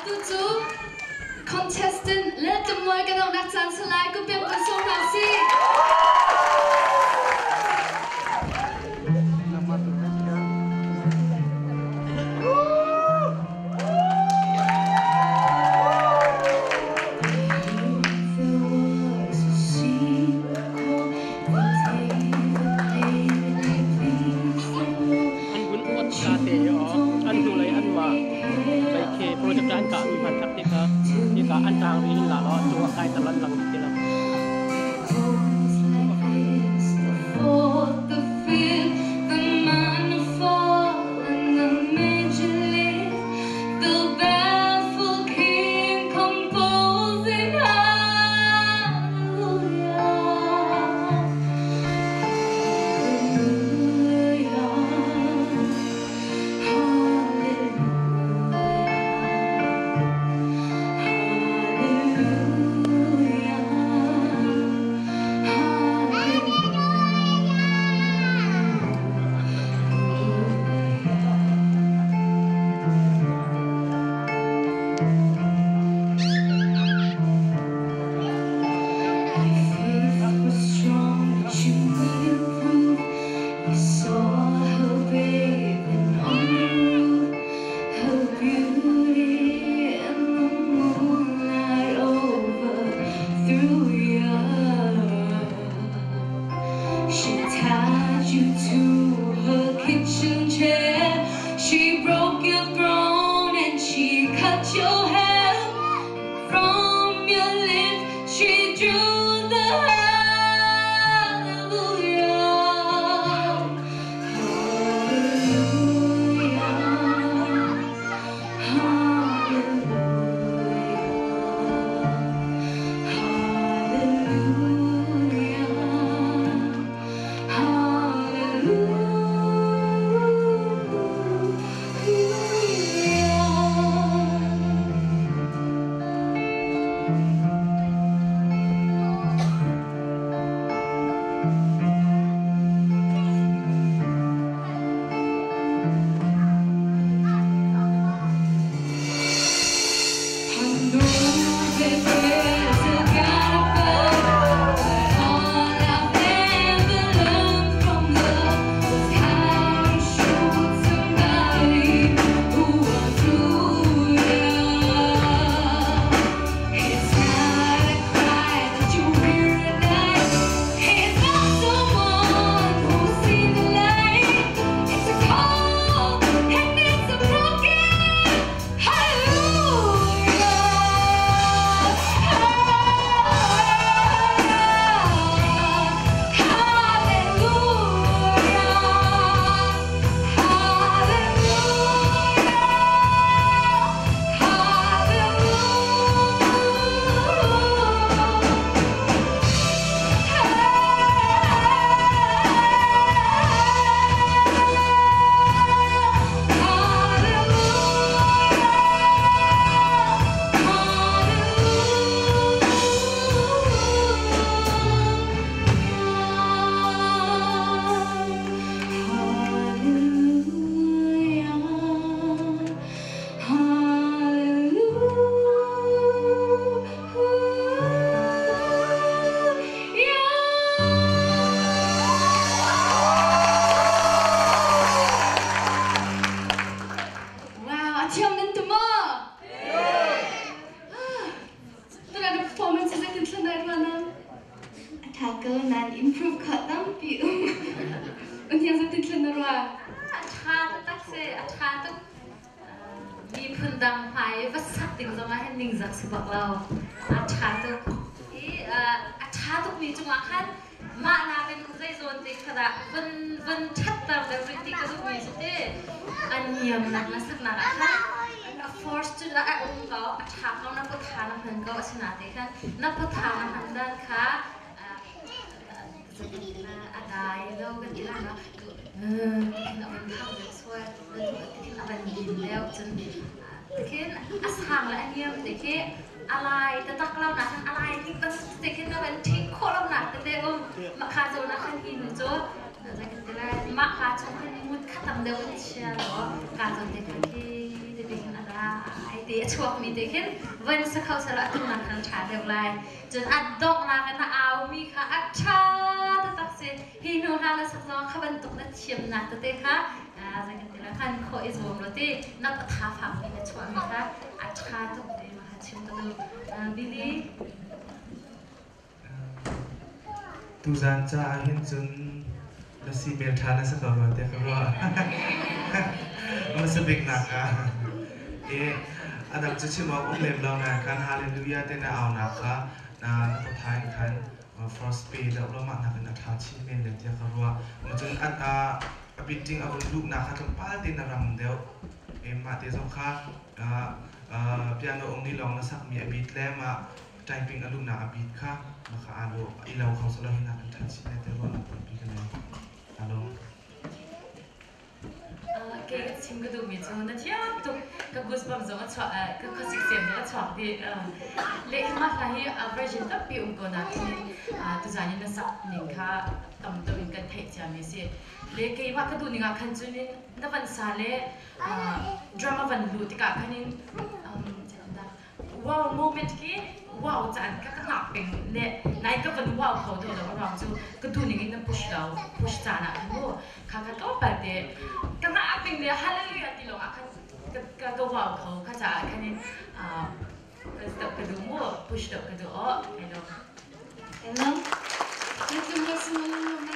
Atu cu contestant Laltlumawi kan auhnak caan si lai. Kupiam kan sawm hna usih. An vun uat ka te i an hnulei anmah lei khi project an kahmi hmanthlak te kha hika an ṭang ri in la law cu a kai ter lan lang ti lo. Wow, a thiam nan tu maw? Tuna na performance zeitin thlan dai rua nan? A tha ko nan improve kha tampi um. An hiang zeitin thlan na rua? A tha taktak si, a tha tuk. Miphun dang hmai i va sak ding zongah hin ningzak si bak lo. A tha tuk. I a tha tukmi cungah khan mah nakin zeizawn te kha dah von von ṭhatter deuh rih ti ka duhmi cu ti a niamnak na saknak ah khan a force cu a um ko a ṭha ko na putha na hman ko asinain khan na putha na hman dan kha a dai lo kan ti lai ma tikhin a van thang deuh sual tikhin a van lim deuh cun tikhin a sang le a niam te khi a lai taktak lo nak khan a lai ning bantuk te khin na van ṭhing khawh lo nak tete um mah kha zawn ah khan hi nu cu mah ka chung khan mut kha tam deuh in chia law ka zawn te khan khi tete khin a dai. Dai te a chuakmi te khin van sa kho selaw a tumnak khan ṭha deuh lai. Cun a donghnak in na aumi kha a ṭha taktak si. Hi hnu hla na sak zong kha bantuk na thiamnak tete kha zei kan ti lai hman khawh i zuam law ti na tha fakpi na chuahmi kha a ṭha tuk ti ma kha chim ka duh. Billy. Tuzaan caah hin cun na si hmelṭha na si ko rua tiah ka ruah. Hmasa biknak ah i a dang cu chim awk um lem lo nain khan Hallelujah te na aunak kha na patha in khan first pay deuh lo mah nakin a ṭha chin men le tiah ka ruah. Cun a meeting a vun luhnak kha tlawmpal tein a rang deuh. Mah te zong kha piano ong nih lawng na sakmi a beat le mah typing a luhnak a bit kha maka aa lo i lo kho selaw hi nak in ṭha chin lai tiah ruahnak tampi ka ngei. Alo. Kei ka chim ka duhmi cu na thiam tuk ka goosebumps zong a chuah ka khuasik sem zong a chuak dih le mah hla hi a version tampi um ko nain tuzan in na sak ning kha tam deuh in kan theih ciami a si le keimah ka duh ning ah khan cun in na van sa le drum a van luh tikah khan in wow moment khi wow caan kha ka hngak peng le nai ka van wow kho deuh lo ruang cu ka duh ning in na push lo push caan ah khan mu kha kha tlawmpal te ka ngah peng le hallelujah ti lawng ah khan ka ka wow kho kha caah khan in ka step ka duh mu push deuh ka duh oh I know. Hello.